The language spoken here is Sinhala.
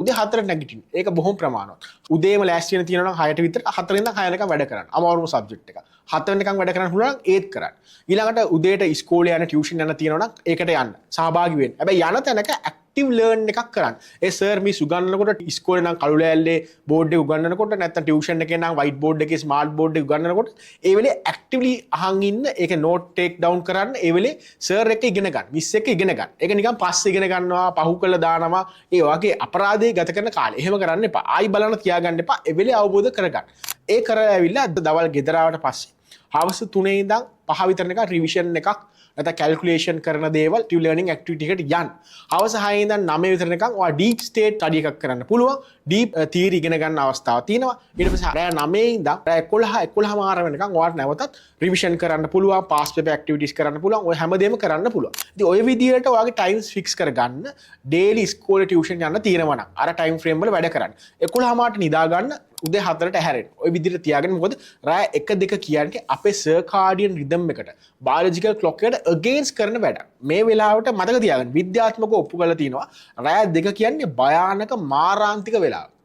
උදේ 4ට නැගිටින්න. ඒක බොහොම ප්‍රමාණවත්. උදේම ලෑස්ති වෙන තියෙනවා නම් 6ට විතර, 4 ඉඳන් 6 වෙනකම් වැඩ කරන්න. අමාරුම සබ්ජෙක්ට් එක. 7 වෙනකම් වැඩ කරන්න පුළුවන් නම් ඒත් කරන්න. ඊළඟට උදේට ඉස්කෝලේ යන, ටියුෂන් යන තියෙනවා නම් ඒකට යන්න. සහභාගී වෙන්න. හැබැයි යන තැනක ඇක්ටිව් ලර්න් එකක් කරන්න. ඒ සර් මිස් උගන්වනකොට, ඉස්කෝලේ නම් කළු ලෑල්ලේ බෝඩ් එක උගන්වනකොට, නැත්නම් ටියුෂන් එකේ නම් වයිට් බෝඩ් එකේ ස්මාර්ට් බෝඩ් එක උගන්වනකොට, ඒ වෙලේ ඇක්ටිව්ලි අහන් ඉන්න, ඒක නෝට් ටේක් ඩවුන් කරන්න, ඒ වෙලේ සර් එක්ක ඉගෙන ගන්න, මිස් එක්ක ඉගෙන ගන්න. ඒක නිකන් පස්සේ ඉගෙන ගන්නවා, පහු කරලා දානවා, ඒ වගේ අපරාධයේ ගත කරන කාලේ. එහෙම කරන්න එපා. ආයි බලන්න තියාගන්න එපා. ඒ වෙලේ අවබෝධ කරගන්න. ඒ කරලා ඇවිල්ලා අද දවල් ගෙදර ආවට පස්සේ හවස 3 ඉඳන් 5 විතර නිකන් රිවිෂන් එකක් නැත්නම් කැල්කියුලේෂන් කරන දේවල්, ටිව් ලර්නින් ඇක්ටිවිටි එකට යන්න. හවස 6 ඉඳන් 9 විතර නිකන් ඔයා ඩීප් ස්ටේට් ස්ටඩි එකක් කරන්න පුළුවන්. ඩීප් තියරි ඉගෙන ගන්න අවස්ථාවක් තියෙනවා. ඊට පස්සේ රෑ 9 ඉඳන් රෑ 11 11 මාර වෙනකන් ඔයාට නැවතත් රිවිෂන් කරන්න පුළුවන්, පාස් පේපර් ඇක්ටිවිටීස් කරන්න පුළුවන්, ඔය හැමදේම කරන්න පුළුවන්. ඉතින් ඔය විදිහට ඔයාගේ ටයිම්ස් ෆික්ස් කරගන්න. ඩේලි ඉස්කෝලේ ටියුෂන් යන්න තියෙනවා නම් අර ටයිම් ෆ්‍රේම් වල වැඩ කරන්න. 11 මාට නිදා ගන්න, උදේ 4ට ඇහැරෙන්න. ඔය විදිහට තියාගෙන. මොකද රෑ 1 2 කියන්නේ අපේ සර්කාඩියන් රිද්ම් එකට, බයොලොජිකල් ක්ලොක් එකට අගේන්ස්ට් කරන වැඩක්. මේ වෙලාවට මතක තියාගන්න, විද්‍යාත්මකව ඔප්පු කරලා තිනවා, රෑ 2 කියන්නේ භයානක මාරාන්තික වෙලාවක්.